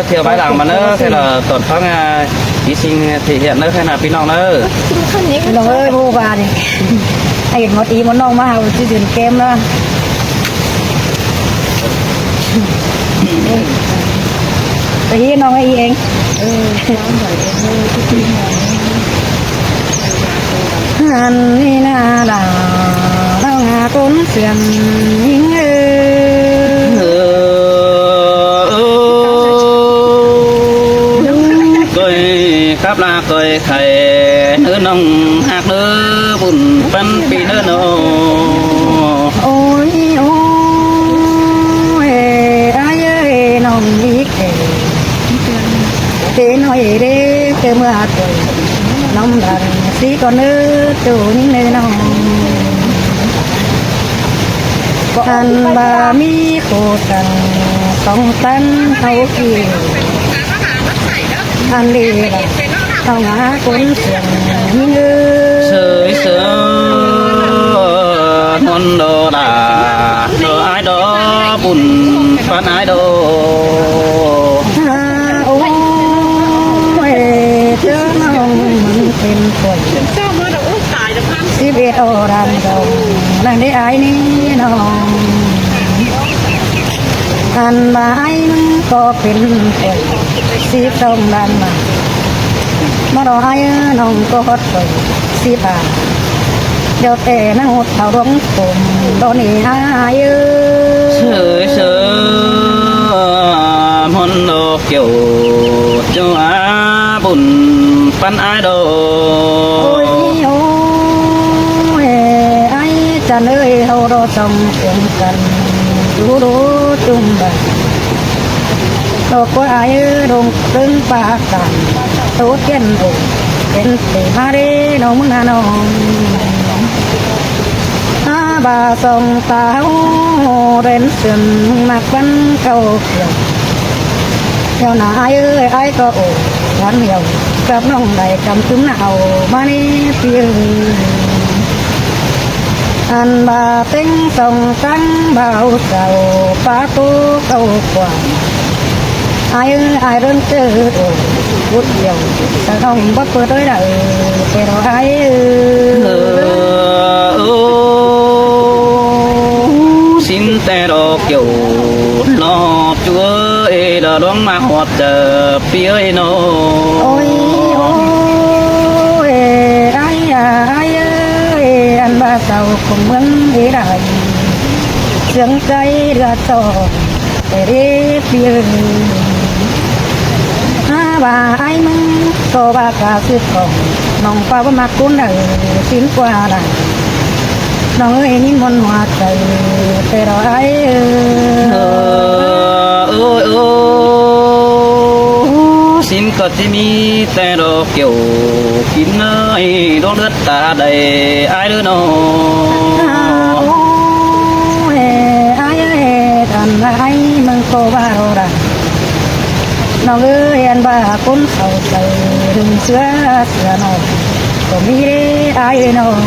ທ່ຽວໄປຫຼັງມາເດີ ແຄ່ລະຕອນຟັງ ອີ່ສິ່ງທີ່ເຮັດເດີ ແຄ່ນະພີ່ນ້ອງເດີ. ພີ່ນ້ອງເອີຍ ຜູ້ບາດນີ້ ໃຫ້ເຫັນໝົດອີໝົດນ້ອງມາ ເຮົາຊິເປັນເກມລະ ໄປເຮັດນ້ອງອີເອງ ເອີ ຫັ້ນນີ້ນາລາວ ລາວຫາຄົນເຊື່ອງຍິງເອີ ເອີ ກ້ອຍຄັບລາກ້ອຍໄຂ່ ເອີ ນ້ອງຮັກເດີ ບຸນປັນປີເດີນ້ອງ ໂອ້ຍ ໂອ້ຍ ອ້າຍເອີຍ ນ້ອງອີກແລ້ວ ເຕນ້ອຍເດ້ ເຕີເມື່ອຕົວ ນ້ອງດັງສີກ່ອນເດີ ໂຕຍິງເດີນ້ອງ ອັນວ່າມີໂຄຕັງ ສອງຕັນເຮົາກິນ ອັນດີລະ ເຮົາຫາຄົນເຊື່ອງຍິງເອີ ເຊີຍເຊີຍ ຮອນໂດລາ ໂດອ້າຍໂດ ບຸນປັນອ້າຍໂດ ໂອ້ຍ ເທື່ອນ້ອງມັນເປັນຄົນ ສິບເອັດ ອອດຳດອງ ນັ້ນເດ້ອ້າຍນີ້ນ້ອງ ອັນວ່າອ້າຍມັນກໍເປັນຄົນ ສິບສອງດຳມາ ມາດອກອ້າຍນ້ອງກໍຮອດຄົນ ສິບຫ້າ ແລ້ວແຕ່ນາງຫົດເຂົາດວງສົມ ດອກນີ້ອ້າຍເອີຍ ເຊີຍເຊີຍ ມອນດອກ ເຈົ້າ ເຈົ້າອາບຸນປັນອາຍດອກ ໂອ້ຍ ໂອ້ຍ ອາຍຈັນເອີຍ ເຮົາລໍສ່ອງສຽງກັນ ດູດູຈຸມບາ ດອກກວາຍເອີ ດົງເຄິ່ງປາການ ໂຕກຽນໂອ ເປັນເຕມາເດ ນ້ອງເມືອງນານ້ອງ ອາບາສອງຕາເຮົາ ເດີນເຊື່ອມມັກວັນເກົ່າ ແລ້ວນາອ້າຍເອີຍ ອ້າຍກໍໂອ ວັນດຽວກັບນ້ອງໄດ້ກຳຕຶມນາເອົາມານີ້ພີ່ເອີຍ ອັນວ່າເຕັງສອງຕັງບ່າວສາວ ປາໂຕເຂົ້າຂວາງ ອ້າຍເອີຍ ອ້າຍເລີ່ມເຈີໂອ ພຸດດຽວ ສະໜອງບໍ່ເປີດເອີຍດາເອີຍ ແຕ່ດອກອ້າຍເອີຍ ເອີ ສິ້ນແຕ່ດອກ ເຈົ້າລອບຈວຍ ດອກດວງມາຮອດເຈີ ພີ່ເອີຍນ້ອງ ໂອ້ຍ ໂອ້ຍ ອ້າຍ ອ້າຍເອີຍ ອັນວ່າສາວຂອງເມືອງເອໄດ ເຊື່ອງໃຈເຫຼືອສອງ ເອີເດ ພີ່ເອີຍ ຫາວ່າອ້າຍມຶງກໍວ່າກະສືບຂອງ ນ້ອງເປົ່າບໍ່ມັກກຸນເດີ ສິ້ນກວ່າລະ ນ້ອງເອີຍ ຍິນມ່ວນຫົວໃຈ ແຕ່ດອກອ້າຍເອີຍ ເອີ ເອີ ເອີ ສິ້ນກໍຊິມີແຕ່ດອກ ເຈົ້າກິນເອີຍ ດວງເລືອດຕາໄດ້ອ້າຍເດີນ້ອງ ໂອ້ຍ ອ້າຍເອີຍ ທ່ານອ້າຍເມືອງກໍວ່າເຮົາລະ ນ້ອງເອີຍ ອັນວ່າຄົນເຖົ້າໃຈ ເຖິງເຊື່ອ ເຊື່ອນ້ອງ ກໍມີເດອ້າຍເອີຍນ້ອງ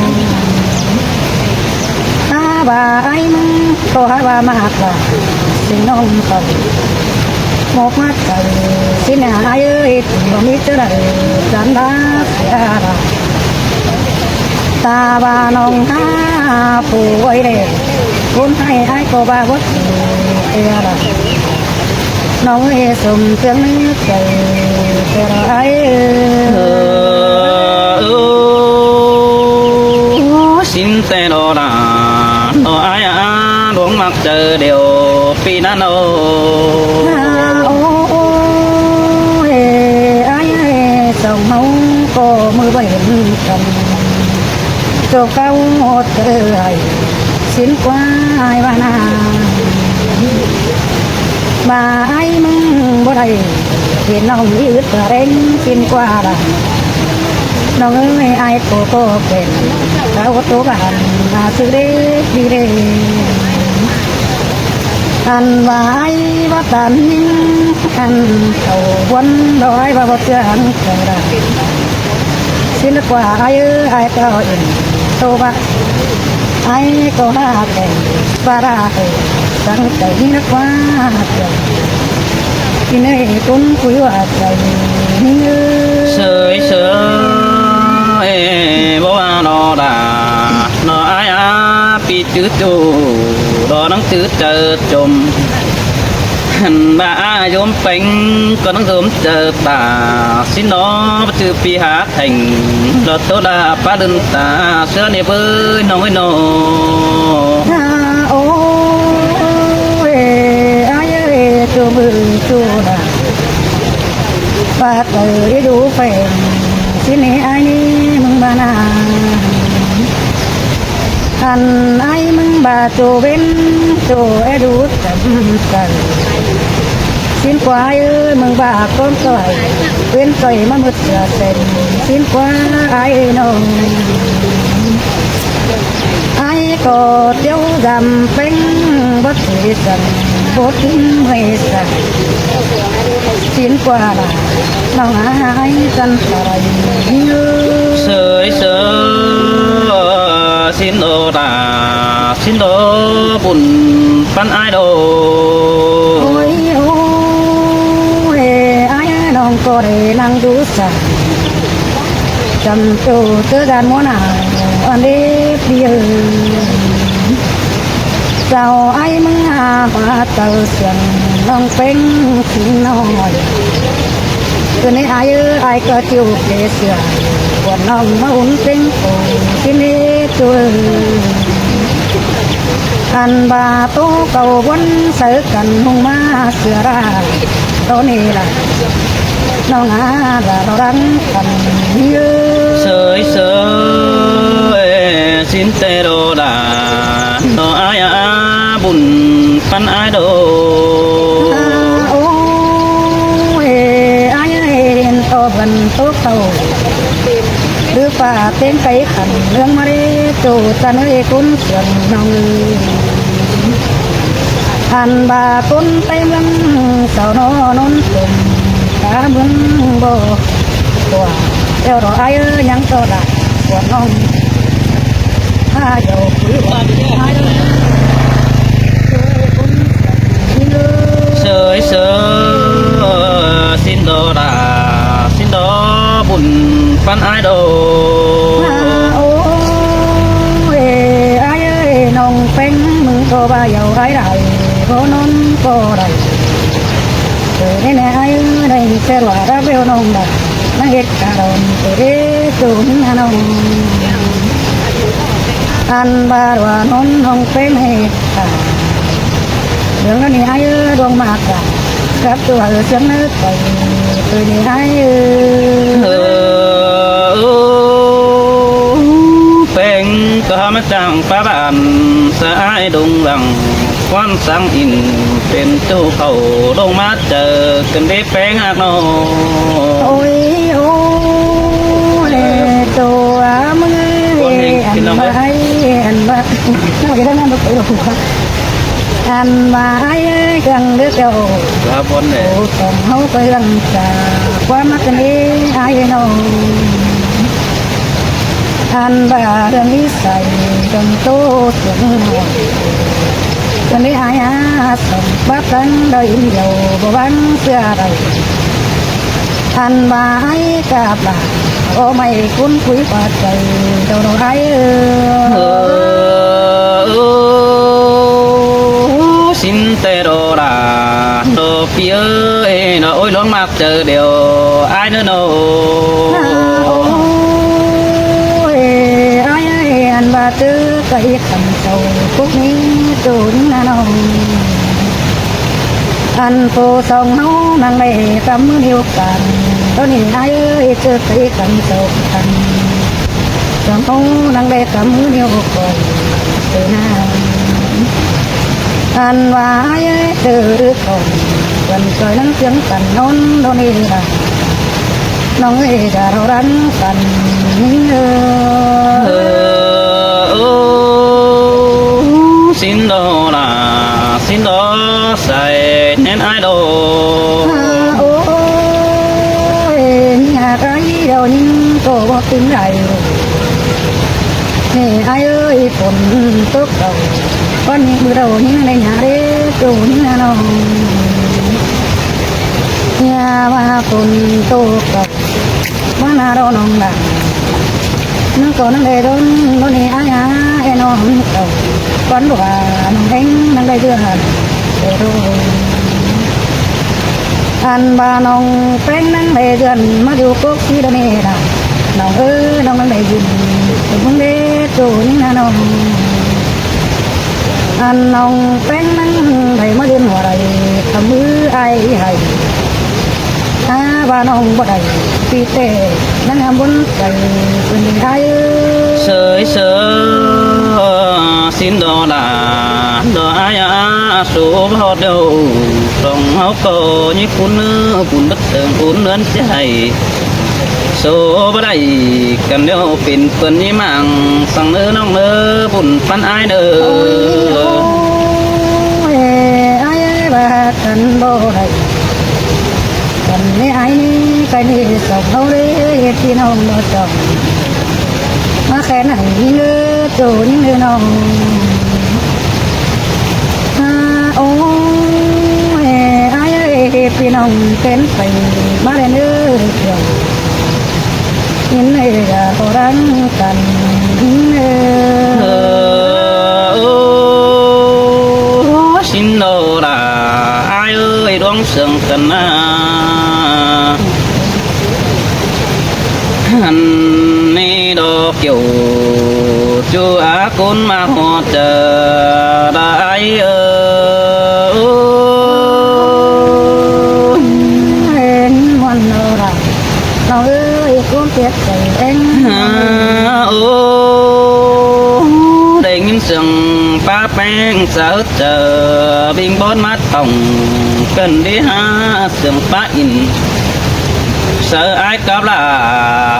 ຫາວ່າອ້າຍມຶງ ກໍຫາວ່າມາຮັກລະ ຊິນ້ອງເຂົາ ໝົກມາໃສ່ ຊິນາອ້າຍເອີຍ ບໍ່ມີເທື່ອໃດ ຈັນລາເສຍລະ ຕາວ່ານ້ອງຫາຜູ້ໄວ້ແລ້ວ ຄົນໃຫ້ອ້າຍກໍວ່າບໍ່ຖືເທື່ອລະ ນ້ອງເອີຍ ສົມເຄື່ອງໃຈແຕ່ລະອ້າຍເອີຍ ເອີ ເອີ ຊິນແຕ່ລະ ດອກອ້າຍອາ ດວງມັກເຈີດຽວປີນັ້ນໂອ ໂອ້ຍ ອ້າຍເອີຍ ສອງເຮົາກໍມື້ບໍ່ເຫັນກັນ ເຈົ້າເກົ່າເອີຍ ຊິນກວ່າອ້າຍວ່ານາ ວ່າອ້າຍມຶງບໍ່ໄດ້ ເຫັນນ້ອງມີອຶດແຮງ ຊິນກວ່າລະ ນ້ອງເອີຍ ອ້າຍໂຕກໍເປັນ ເອົາໂຕບ້ານມາຊື້ເດ ດີເດ ອັນວ່າອ້າຍວ່າຕານຍິງ ອັນເຂົາວນດອຍວ່າບໍ່ເຊື່ອອັນເຈົ້າລະ ຊິນກວ່າອ້າຍເອີຍ ອ້າຍກໍເຫັນໂຕວ່າ ອ້າຍກໍຫາແຕ່ງປາດາເອີຍ ຕັ້ງໃຈຍິງກວ່າເຈົ້າ ທີ່ໃນຄົນຄຸຍວ່າໃຈນີ້ເອີຍ ເຊີຍເຊີຍ ບໍ່ວ່ານໍດາ ນໍອ້າຍອາ ປີຈື່ຈູ ລໍນັງຈື່ເຈີຈົມ ຫັນວ່າອາຍົມເປັງ ກໍນັງຍົມເຈີຕາ ຊິນໍປະຈື່ປີຫາ ແຫ່ງລອດໂຕລາປາລຶນຕາ ເສືອນີ້ເບີຍນ້ອງເອີຍນ້ອງ ອາ ໂອ້ຍ ອາເອີຍ ໂຕເບີຍໂຕລາ ປາເຕີຍດູແຝງ ຊິເນອາຍນີ້ມຶງບານາ ອັນອາຍມຶງບາໂຕເວັນ ໂຕແອດູ ຈຳກັນ ຊິນກວາເອີຍ ມຶງບາກອນຕ່ອຍ ເວັນຕ່ອຍມາໝົດເສືອເສັ້ນ ຊິນກວາອ້າຍນ້ອງ ອ້າຍກໍດຽວດຳເປັງ ບໍ່ຖືສັນ ບໍ່ຖິ້ມໃຫ້ສັນ ຊິນກວາລາ ນ້ອງອ້າຍຈັນຕະໄລ ເຊີຍເຊີຍ ຊິນໂອດາ ຊິນໂອບຸນປັນອ້າຍໂດ ໂອ້ຍ ໂອ້ຍ ອ້າຍນ້ອງກໍໄດ້ນັ່ງດູສາ ຈຳໂຕເຕີການໝໍໜາວ ອັນເດບດີເອີຍ ເຈົ້າອ້າຍມຶງຫາມາເຕີສຽງ ນ້ອງເປັງຊິງນ້ອຍ ຄືໃນອາຍເອີຍ ອາຍກໍຈິວເກເສືອ ກວນນ້ອງມາອຸ່ນເຕັງໂອ ຊິເນໂຕເອີຍ ອັນບາໂຕເກົ່າວົນໃສ່ກັນ ຮຸງມາເສືອລາ ໂຕນີ້ລະ ນ້ອງອາລະລັງກັນເອີ ເຊີຍເຊີຍ ຊິນແຕ່ໂດດາ ນ້ອງອາຍອາ ບຸນປັນອາຍໂດ ອາ ໂອ້ຍ ອາຍເອີຍ ເຫັນໂຕເພິ່ນໂຕເຂົາ ຫຼືຟ້າເຕັງໄກຂັນ ເລື່ອງມາເດໂຕ ຕາເນີຍກຸນເຊື່ອງນ້ອງເອີຍ ອັນບາຄົນໄປເມືອງ ສາວນອນົນຕົມ ຕາເມືອງບໍ່ຕົວະ ແລ້ວດອກອ້າຍເອີຍ ຍັງຕໍ່ລະ ປວດນ້ອງ ພາເຈົ້າຄືວ່າ ເຊີຍເຊີຍ ຊິນດອລາ ຊິນດອບຸນປັນອ້າຍໂດ ໂອ້ຍ ອ້າຍເອີຍ ນ້ອງແປ້ງ ມຶງກໍວ່າເຍົາອ້າຍໄດ້ ບໍ່ນອນກໍໄດ້ ເອີ ແນ່ໆ ອ້າຍເອີຍ ໄດ້ແຕ່ວ່າຮັກແລ້ວນ້ອງດາ ນາງເຮັດກະດອນເອເດຕຸນນະນ້ອງ ອັນບາດວ່ານອນນ້ອງແປ້ງເຮັດກະ ເລື່ອງນີ້ອ້າຍເອີຍ ດວງມາກະ ກັບຕົວເອີຍ ສຽງເນີໄປ ເອີ ນີ້ອ້າຍເອີຍ ເອີ ແປ້ງກໍຫາມາຈ້າງປາບ້ານ ສະອາຍດົງວັງ ຄວັນສັງອິນ ເປັນຕູ້ເຂົ້າລົງມາ ເຈີກັນເດແປ້ງຮັກນ້ອງ ໂອ້ຍ ໂອ້ຍ ຕົວເມື່ອຍ ອັນວ່າໄອ້ ອັນວ່າ ເຮົາຈະໄດ້ນອນບໍ່ໄປບໍ່ ອັນວ່າໄອ້ເຄື່ອງເລືອດເຈົ້າ ລາບອນແດ່ ໂອ້ ຂອງເຮົາເຄື່ອງຈາກຄວາມມັກເນ ອ້າຍນ້ອງ ອັນວ່າເລື່ອງນິໄສຈົນໂຕສູງ ອັນນີ້ອາຍອາສົມບັດຕັ້ງໃດດຽວ ບໍ່ຫວັງເທື່ອໃດ ອັນວ່າອ້າຍກາບລາ ໂອໄມຄຸນຄຸຍປາດໃຈ ໂດໂດອ້າຍເອີ ເອີ ຊິນແຕ່ໂດລາ ໂດ ພີ່ເອີຍ ໂດ ໂອ້ຍ ຫຼວງມາກເຈີດຽວ ອ້າຍເນີໂນ ໂອ້ຍ ອ້າຍເອີຍ ອັນວ່າເຈີໄກຄັນເຈົ້າ ພວກນີ້ໂຕນນະນ້ອງ ອັນໂຕສອງເຮົານັ່ງໄດ້ກຳມືດຽວກັນ ໂຕນີ້ອ້າຍເອີຍ ເຈີໄກຄັນເຈົ້າຄັນ ສອງເຮົານັ່ງໄດ້ກຳມືດຽວກັນ ເອີນາ ອັນວ່າອ້າຍເອີຍ ເຈີ ຂອງ ເພິ່ນຊ່ອຍນັ່ງສຽງກັນນອນໂດເນດາ ນ້ອງເອີຍ ດາເຮົາລັນກັນເອີ ເອີ ໂອ ຊິນໂດລາ ຊິນໂດໃສແນ່ນອ້າຍໂດ ໂອ ຍ ຍາກໄກດຽວຍິງກໍບໍ່ເປັນໄດ ແມ່ອ້າຍເອີຍ ຝົນຕົກເອົາ ວັນນີ້ມື້ເຮົາຍິງໃນຍາເດໂຕຍິງນະນ້ອງ ວ່າຝົນຕົກເຂົ້າມາໜ້າດອກນ້ອງຫຼ້າ ໜຶ່ງກໍນັ່ງໄດ້ດົນ ໂດນນີ້ອາຍຫາແອນ້ອງເຂົ້າ ຄວັນບໍ່ວ່ານ້ອງແພງນັ່ງໄດ້ເດືອນ ເອີໂດ ອັນວ່ານ້ອງແພງນັ່ງໄດ້ເດືອນ ມາຢູ່ກົກສີດອກແມ່ນາ ນ້ອງເອີຍ ນ້ອງນັ່ງໄດ້ຍິນ ເປັນບຸນເດດໂຕນີ້ນານ້ອງ ອັນນ້ອງແປ້ງນັ້ນໄດ້ມາຢືນຫົວໄດ້ ທຳມືອ້າຍໃຫ້ ຖ້າວ່ານ້ອງບໍ່ໄດ້ປີແຕ່ ນາງງາມບຸນໃສ່ເພິ່ນໄດ້ ເຊີຍເຊີຍ ຊິນດອລາ ດອອ້າຍອາ ໂສບໍ່ຮອດດຽວ ສອງເຮົາກໍຍິບປຸນເນີ ປຸນບັດເຖິງປຸນເນີນໃຈ ໂສບໍ່ໄດ້ກັນແລ້ວ ເປັນເພິ່ນຍິມາງສັງເນີນ້ອງເນີ ບຸນປັນອ້າຍເນີ ໂອ້ຍ ໂອ້ຍ ອ້າຍເອີຍ ວ່າກັນບໍ່ໄດ້ ກັນແນ່ອ້າຍນີ້ ໄກນີ້ສອງເຮົາເດ້ ພີ່ນ້ອງບໍ່ຕ້ອງ ມາແຄ່ນັ້ນຍິງເອີ ໂຕຍິງເອີນ້ອງ ອາ ໂອ້ຍ ອ້າຍເອີຍ ພີ່ນ້ອງເປັນໄປ ມາແລ້ວເດີ ເຈົ້າ ຍິນເອີ ຢ່າຂໍດັງກັນ ຍິນເອີ ເອີ ຊິນໂນລາ ອ້າຍເອີຍ ດວງເຊິ່ງກັນນາ ຫັ້ນນີ້ດອກ ເກີວຈູອາກຸນມາຮອດເຈີດາຍເອີຍ ເຫັນມ່ວນໂນລາ ນ້ອງເອີຍ ຄວາມເຈັບໃຈເອງ ໂອ້ ໄດ້ຍິນສຽງປ້າແປ້ງສາວເຈີ ບິງບອນມາຕ້ອງ ເກີນດີຫາສຽງປ້າອິນ ເຊີອ້າຍກັບຫຼ້າ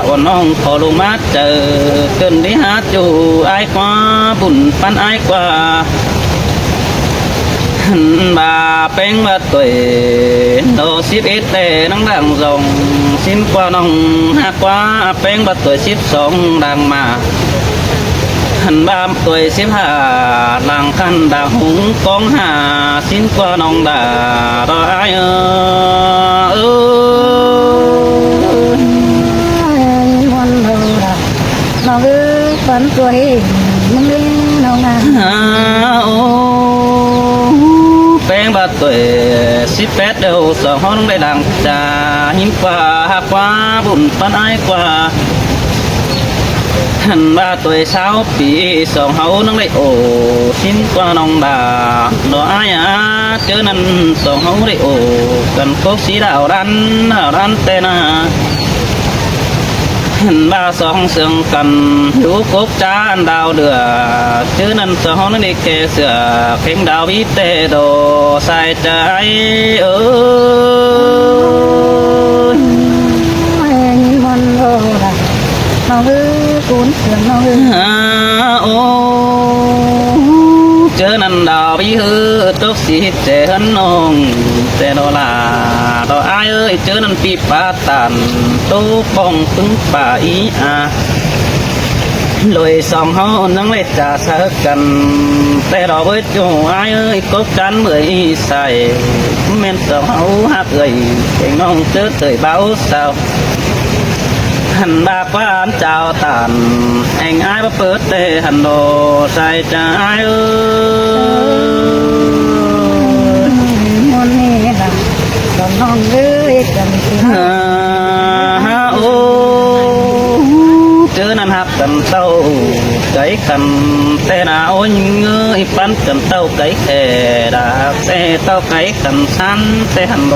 ອ່ອນນ້ອງຂໍລົງມາ ເຈີເກີນດີຫາຈູອ້າຍກວ່າ ບຸນປັນອ້າຍກວ່າ ຫັ້ນບາແປ້ງບາຕົວຍ ໂຕສິບເອັດແຕ່ນັງດັງສອງ ສິນກວ່ານ້ອງຮັກກວ່າ ແປ້ງບາຕົວຍສິບສອງດັງມາ ຫັ້ນບາຕົວຍສິບຫ້າຫຼັງຄັນດາຫຸງກອງຫາ ສິນກວ່ານ້ອງດາດອກອ້າຍເອີຍ ເອີຍ ມ່ວນເດີດອກ ນ້ອງເອີຍ ຝັນຕົວເອງ ມັນເດ້ນ້ອງນາ ໂອ້ ແປ້ງບາດຕົວເອງ ສິບແປດເດີ ສອງເຮົາໜຶ່ງໄດ້ດັງຈາ ຫິມກວ່າ ຮັກກວ່າ ບຸນປັນອ້າຍກວ່າ ຫັ້ນບາດຕົວເອງ ຊາວປີ ສອງເຮົາໜຶ່ງໄດ້ໂອ ສິນກວ່ານ້ອງດາ ດອກອ້າຍອາ ເຈີນັ້ນ ສອງເຮົາໄດ້ໂອ ກັນກົກສີດາວດັນ ດາວດັນແຕ່ນາ ເຫັນວ່າສອງເຊື່ອງກັນ ຢູ່ກົກຈານດາວເດືອ ຈື່ນັ້ນສະຫອງໄດ້ແກ່ເສືອ ເພງດາວວິເຕໂດ ສາຍໃຈເອີຍ ເຫັນມັນໂອລະ ນ້ອງເອີຍ ກູນເຊື່ອງນ້ອງເອີຍ ໂອ ເຈີນັ້ນດາວວິເຮີ ຕົກສີເຈເຮືອນນ້ອງ ແຕ່ໂດລາ ດອກອ້າຍເອີຍ ເຈີນັ້ນປີປາ ຕານໂຕປ້ອງປຶງປາອີອາ ໂດຍສອງເຮົາຍັງໄດ້ຈາເຊີກັນ ແຕ່ດອກເອີຍ ຈູອ້າຍເອີຍ ກົກຈັນເມື່ອຍໃສ ແມ່ນສອງເຮົາຮັກເອີຍ ເພງນ້ອງເຈີເຕີຍບ່າວສາວ ຫັ້ນບາກວ່າອັນຈາວຕານ ແອງອ້າຍບໍ່ເປີດແຕ່ຫັ້ນໂດ ໃສ່ຈາອ້າຍເອີຍ ມວນນີ້ລະ ດອກນ້ອງເອີຍ ຈັນຊິຫາ ຫາ ໂອ ເຈີນັ້ນຮັກກັນເຕົ້າ ໄກຂັນແຕ່ນາ ໂອຍິງເອີຍ ປັນກັນເຕົ້າໄກແຄ່ດາກແຕ່ເຕົ້າໄກຂັນສັນແຕ່ຫັ້ນໂດ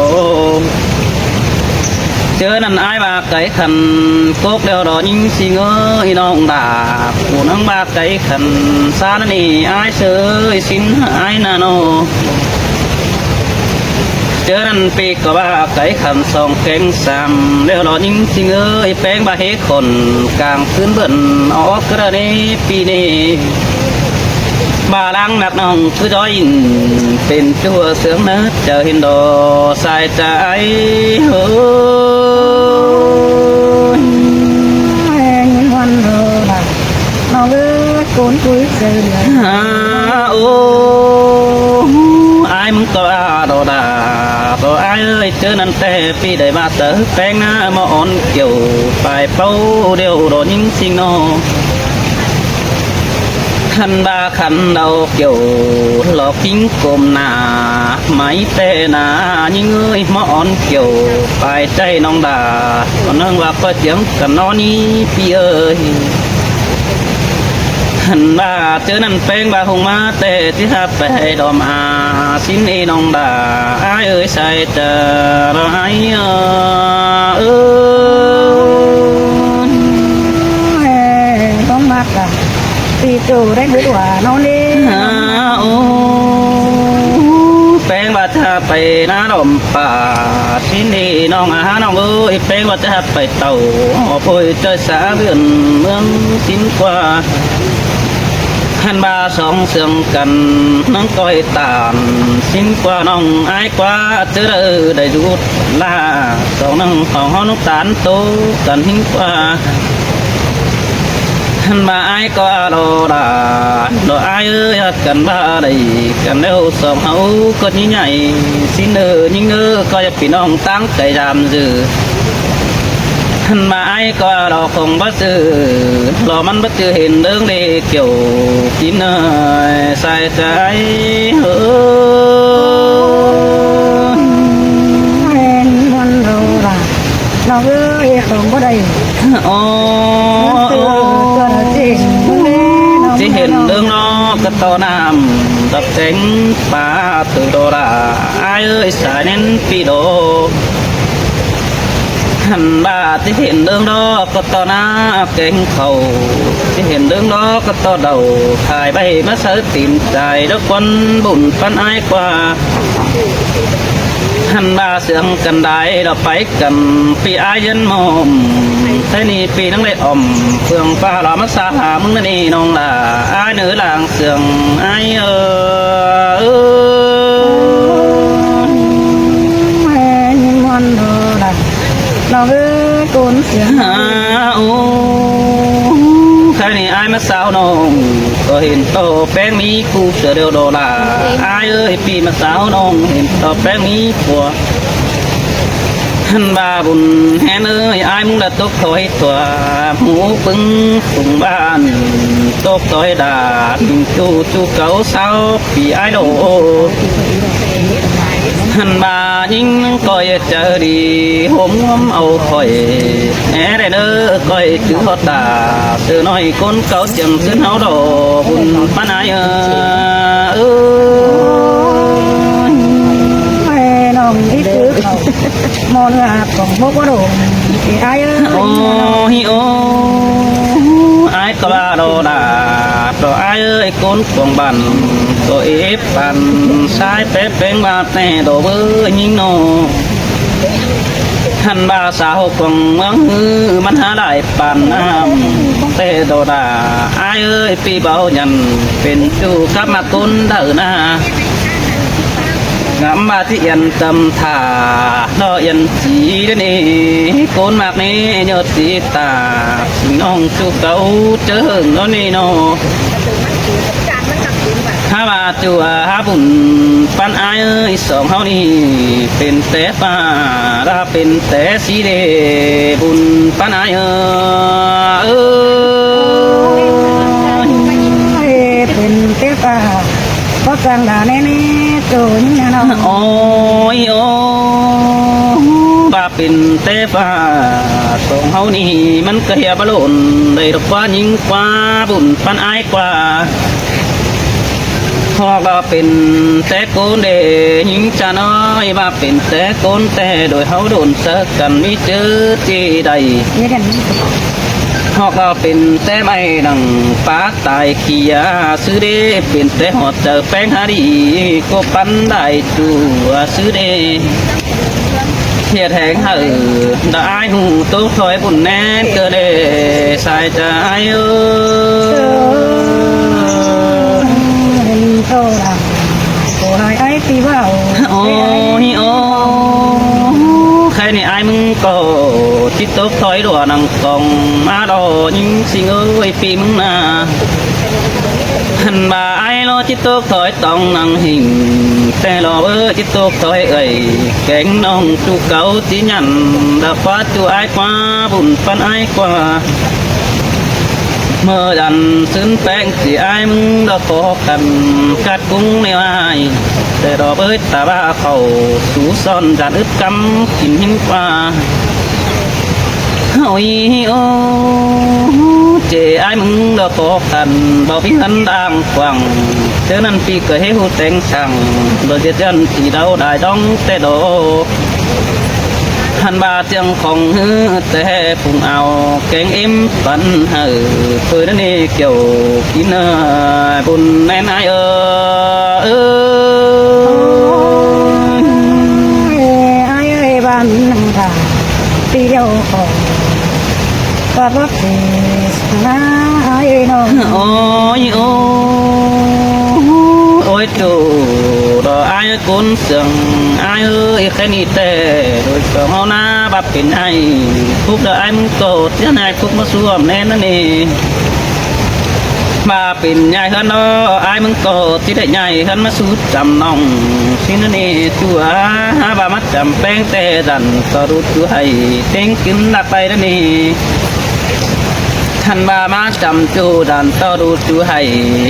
ເຈີນັ້ນອ້າຍວ່າໄກຂັນ ກົກແລ້ວດອກຍິງຊິງເອີຍ ນ້ອງດາ ຜູ້ນາງວ່າໄກຂັນຊານນີ້ ອ້າຍເຊີຍສິນຫາຍນາໂນ ເຈີນັ້ນປີກກໍວ່າໄກຂັນສອງແກງສາມ ແລ້ວດອກຍິງຊິງເອີຍ ແປງວ່າເຮຂົນ ກາງຄືນເບິ່ນອອກກະເດີນີ້ ປີນີ້ ບາລັງນັກນ້ອງຄືດອຍອິນ ເປັນຕົວເຊື່ອງເນີດ ເຈົ້າເຫັນດອກສາຍໃຈເຮີຍ ຍິນວັນໂດລາ ນ້ອງເອີຍ ໂກນປຸຍເຊີຍ ໂອ ອ້າຍມຶງກໍອາດອດາ ກໍອ້າຍເອີຍ ເຈີນັ້ນ ແຕ່ປີໃດວ່າເຕີແປ້ງນາມາອ່ອນກ່ຽວ ປາຍເປົ້າດຽວດອນຍິງສິງນໍ ຄັນວ່າຄັນເດົາກ່ຽວ ຫຼອກຍິງກົ້ມໜ້າ ໄມແຕ່ໜ້າຍິງເອີຍ ມາອ່ອນກ່ຽວ ປາຍໃຈນ້ອງດາ ຕອນນັ້ນວ່າກໍຈຽງກັນນອນນີ້ປີເອີຍ. ຫັ້ນວ່າເຈີນັ້ນແປ້ງວ່າຫົງມາແຕ່ທີ່ຫາໄປໃຫ້ດອມອາ ສິນເອນ້ອງດາ ອາຍເອີຍ ສາຍຕາລະອາຍເອີຍ ຕ້ອງມັກກະຕີໂຕໄດ້ເບິດວ່ານ້ອງເດ້ ໂອ້ ແປ້ງວ່າຈະໄປນາດອມ ປາດສິນເອນ້ອງອາ ນ້ອງເອີຍ ແປ້ງວ່າຈະໄປເຕົ້າ ໂອ້ຍ ເຈົ້າສາເດືອນເມືອງສິນກວ່າ ຫັ້ນວ່າສອງເຊື່ອງກັນ ນາງກ້ອຍຕານສິນກວ່າ ນ້ອງອາຍກວ່າ ເຈີໄດ້ຢຸດລາ ສອງນາງຂອງເຮົານ້ອງຕານໂຕກັນຫິງກວ່າ ຫັ້ນວ່າອາຍກໍອາໂລດາ ດອກອາຍເອີຍ ຮັກກັນວ່າໄດ້ກັນແລ້ວ ສອງເຮົາກໍຍິ່ງໃຫຍ່ ສິນເອີຍິງເອີ ກໍຢ່າພີ່ນ້ອງຕັ້ງໃຈຢາມຊື່ ຫັ້ນວ່າອາຍກໍອາໂລຄົງບໍ່ຊື່ ລໍມັນບໍ່ຈື່ເຫັນເລື່ອງເດກ່ຽວ ກິນເອີຍ ໃສ່ໃຈເອີ ແມ່ນມັນໂລດາ ນ້ອງເອີຍ ເຮັດຂອງບໍ່ໄດ້ ໂອ້ ເອີ ເອີ ເອີ ຊິເຫັນເລື່ອງນອກກະຕໍ່ນ້ຳ ດອກແສງປາຕູໂດລາ ອາຍເອີຍ ສາຍແໜ້ນປີໂດ ຫັ້ນວ່າຊິເຫັນເລື່ອງນອກກະຕໍ່ນ້າແກງເຂົ້າ ຊິເຫັນເລື່ອງນອກກະຕໍ່ເດົາ ຂາຍໃບມາໃສ່ຕີນໃຈ ດອກຄົນບຸນປັນອາຍກວ່າ ຫັ້ນວ່າເຊື່ອງກັນໄດ້ ລະໄປກັນ ປີອາຍເຢັນໝອມ ແຕ່ນີ້ປີນັງໄດ້ອ່ອມ ເຟືອງຟ້າລາມາສາຫາມຶງນີ້ນ້ອງຫຼ້າ ອາຍເໜີລາງເຊື່ອງ ອາຍເອີຍ ແມ່ຍິນມ່ວນເດີລະ ນ້ອງເອີຍ ໂກນເສຍ ໂອ້ ໃຄນີ້ອາຍມາສາວນ້ອງ ກໍເຫັນໂຕແປ້ງມີຄູ່ເສືອດຽວໂດລາ ອາຍເອີຍ ປີມາສາວນ້ອງ ເຫັນໂຕແປ້ງມີຜົວ ຫັ້ນວ່າບຸນແຮນເອີຍ ອາຍມຶງລະຕົກຖອຍຕົວ ໝູປຶງປຸງບ້ານ ຕົກຖອຍດາດ ຈູ່ຈູ່ເກົ່າສາວປີອາຍໂດ ຫັ້ນວ່າຍິງກ້ອຍໃຈດີ ໂຮມງວມເອົາຂ້ອຍ ແນ່ເດີ ກ້ອຍຈື່ຮອດຕາ ເສືອນ້ອຍຄົນເກົ່າຈຽມຄືນເຮົາດອກ ບຸນປານອາຍເອີຍ ເອີຍ ນ້ອງອີກຄືເຂົາ ໝໍເນື້ອຫາກຂອງພວກບໍ່ດົງ ເອ ອາຍເອີຍ ໂອ້ຍ ໂອ້ ອາຍກໍວ່າດອກດາດ ດອກອາຍເອີຍ ຄົນຂອງບ້ານ ໂຕເອ ປັນຊາຍແປແປງມາແຕ່ດອກເວີຍິງໂນ ຫັ້ນວ່າສາວຂອງເມືອງຮື ມັນຫາຫຼາຍປານນ້ຳ ແຕ່ດອກດາ ອາຍເອີຍ ປີເບົາຢັນ ເປັນຈູ່ກັບມາຕົ້ນເດີນາ ງາມວ່າທີ່ອຽນຕຳທ່າ ເນາະ ອຽນສີເດນີ້ ໂກນໝາກນີ້ຍອດສີຕາ ນ້ອງຈູ່ເກົ່າເຈີເຫິງເນາະນີ້ເນາະ ຫາວ່າຈົວຫາບຸນປານອາຍເອີຍ ສອງເຮົານີ້ເປັນແຕ່ຟ້າ ລະເປັນແຕ່ສີເດ ບຸນປານອາຍເອີຍ ເອີຍ ເປັນແຕ່ຟ້າ ກໍຈັ່ງດາແນ່ໆ ໂຕນີ້ນະເນາະ ໂອ້ຍ ໂອ້ ວ່າເປັນແຕ່ຟ້າ ສອງເຮົານີ້ມັນກໍເຮຍບໍ່ລົ້ນ ໄດ້ດອກກວ່າຍິງກວ່າ ບຸນປານອາຍ ກວ່າ ຮອກລາວເປັນແຕ່ໂກນເດ ຍິງຈະນ້ອຍວ່າເປັນແຕ່ໂກນແຕ່ ໂດຍເຮົາໂດນເຈີກັນມີເຈີທີ່ໃດ ຮອກລາວເປັນແຕ່ໄມ້ໜັງປາຕາຍເຂຍຊື່ເດ ເປັນແຕ່ຮອດເຈີແປ້ງຫາດີ ກໍປັນໄດ້ຕົວຊື່ເດ. ເຮັດແຮງໃຫ້ດາອາຍຫູໂຕຖອຍບຸນແໜ້ນເກີເດ ສາຍໃຈເອີຍ ເຫັນໂຕລະ ໂຕຫຼາຍອ້າຍຕີເວົ້າ ໂອ້ຍ ໂອ້ ໃຄນີ້ອ້າຍມຶງກໍຈິດຕົກຖອຍຫຼວນ ນັ່ງກອງມາລໍຍິງສິງເອີຍ ປີມຶງນາ ຫັ້ນວ່າອ້າຍ ລໍຈິດຕົກຖອຍຕ້ອງນັ່ງຫິງ ແຕ່ລໍເບີຈິດຕົກຖອຍເອີຍ ແກງນ້ອງຈຸເກົ່າຈິຍັນ ດາກວ່າຈຸອ້າຍກວ່າ ບຸນປັນອ້າຍກວ່າ ເມີດັນຊືນແປງຊິອ້າຍມຶງດອກພໍກັນ ກັດກຸງແນວອ້າຍ ແຕ່ດອກເບີຕາບ້າເຂົ້າ ສູຊ້ອນຈານອຶດກຳກິນຫິງກວ່າ. ໂອ້ຍ ໂອ້ ເຈອ້າຍມຶງດອກພໍກັນ ບໍ່ມີເຮືອນດາງກວ້າງ ເທື່ອນັ້ນປີກກໍເຮັດຮູ້ແຕ່ງສ້າງ ບໍ່ເຈັດຢັນທີ່ເດົາດາຍດອງແຕ່ດອກ ຫັ້ນບາດຈຽງຂອງຮືແຕ່ປຸງເອົາ ແກງເອັມປັນໃຫ້ ເຄີຍນັ້ນນີ້ກ່ຽວກິນ ບຸນແນ່ນອາຍເອີຍ. ອ້າຍເອີຍ ບ້ານໜຶ່ງກະປີດຽວກໍ ກະບໍ່ເສຍຫາອ້າຍເອີຍນ້ອງ. ໂອ້ຍ ໂອ້ ໂອ້ຍ ໂຕດອກອ້າຍເອີຍ ກົນເຊື່ອງອ້າຍເອີຍ ແຄ່ນີ້ແຕ່ໂດຍສອງເຮົານາ ບັບເປັນອ້າຍ ພຸກດອກອ້າຍມຶງກໍເສຍນາຍ ພຸກມາຊ່ວມແນ່ນະນີ້ ມາ ເປັນຍາຍເຮືອນເນາະ ອ້າຍມຶງກໍຊິໄດ້ຍາຍເຮືອນມາສູ່ຈຳນ້ອງ ຊິນະນີ້ຕົວະ ຫາວ່າມາຈຳແປງແຕ່ດັນ ຕໍ່ດູດຢູ່ໃຫ້ເຕັງກິນຫຼັກໄປນະນີ້ ທ່ານວ່າມາຈຳຈຸດັນ ຕໍ່ດູດຢູ່ໃຫ້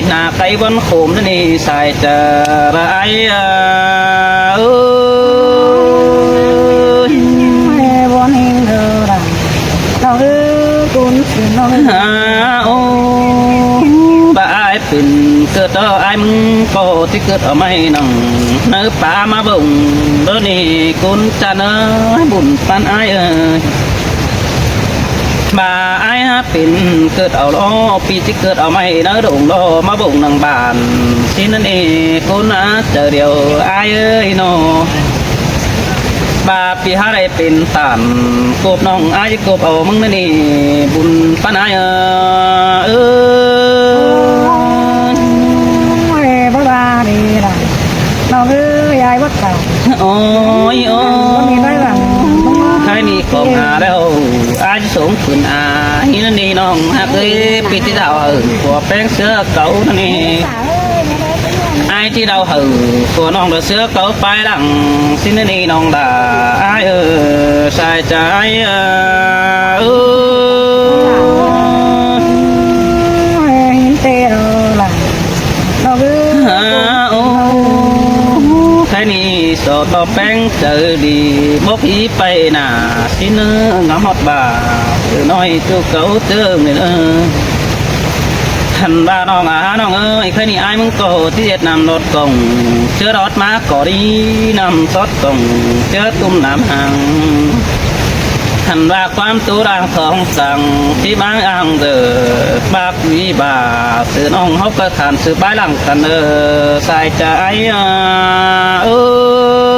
ໜ້າໄກວັນໂຄມນະນີ້ ສາຍຈະລະອາຍເອີຍ ເອີຍ ບໍ່ນິງເດີລະ ນ້ອງເອີຍ ກຸນເປັນນ້ອງ ຫາ ໂອ້ ບາດອ້າຍເປັນເກີດຕໍ່ອ້າຍມຶງກໍຊິເກີດເອົາໄມ້ໜັງ ເນີປາມາເບິ່ງເດີນີ້ ກຸນຈະເນີ ບຸນປັນອ້າຍເອີຍ ບາດອ້າຍຫາເປັນເກີດເອົາລໍ້ ປີຊິເກີດເອົາໄມ້ເນີດົງລໍ້ ມາເບິ່ງໜັງບານ ຊິນະນີ້ ກຸນອາຈະດຽວອ້າຍເອີຍເນາະ ບາດປີຫາໄດ້ ເປັນຕານກົບນ້ອງອ້າຍ ກົບເອົາມຶງນະນີ້ ບຸນປານອ້າຍເອີຍ ໂອ້ຍ ບໍ່ວ່າດີລະ ນ້ອງເອີຍ ອ້າຍບໍ່ເຂົ້າ ໂອ້ຍ ໂອ້ຍ ບໍ່ມີໃຜຫວັງ ໃຜມີຂອງຫາແລ້ວ ອ້າຍສົ່ງຄືນອ້າຍນະນີ້ ນ້ອງຮັກເອີຍ ປີທີ່ດາວເອີຍ ຜົວແປ້ງເສືອເກົ່ານະນີ້ ອ້າຍທີ່ເດົາໃຫ້ ຜົວນ້ອງເດີເສືອເກົ່າປາຍຫຼັງ ຊິນະນີ້ນ້ອງດາ ອ້າຍເອີຍ ສາຍໃຈເອີຍ ເອີຍ ເຫັນແຕ່ເອົາຫຼາຍ ນ້ອງເອີຍ ຫາ ໂອ້ ໃຜນີ້ສອດຕໍ່ແປ້ງໃຈດີ ບໍ່ຜີໄປໜ້າ ຊິເນີງາມຮອດບ່າ ເອີນ້ອຍຈຸເກົ່າເຈີເອີຍ ຫັ້ນວ່ານ້ອງອາ ນ້ອງເອີຍ ໃຜນີ້ອ້າຍມຶງກໍຊິເຮັດນ້ຳລອດກ່ອງ ເຊື້ອລອດມາກໍດີ ນ້ຳຊອດກ່ອງ ເຊື້ອຕຸ້ມນ້ຳຫັງ ຫັ້ນວ່າຄວາມຕູດາງທອງສັງ ທີ່ມາອ່າງເດີ ປາກວີບາ ເສືອນ້ອງເຮົາກໍຂານສືບບາຍຫຼັງກັນເດີ ສາຍໃຈເອີຍ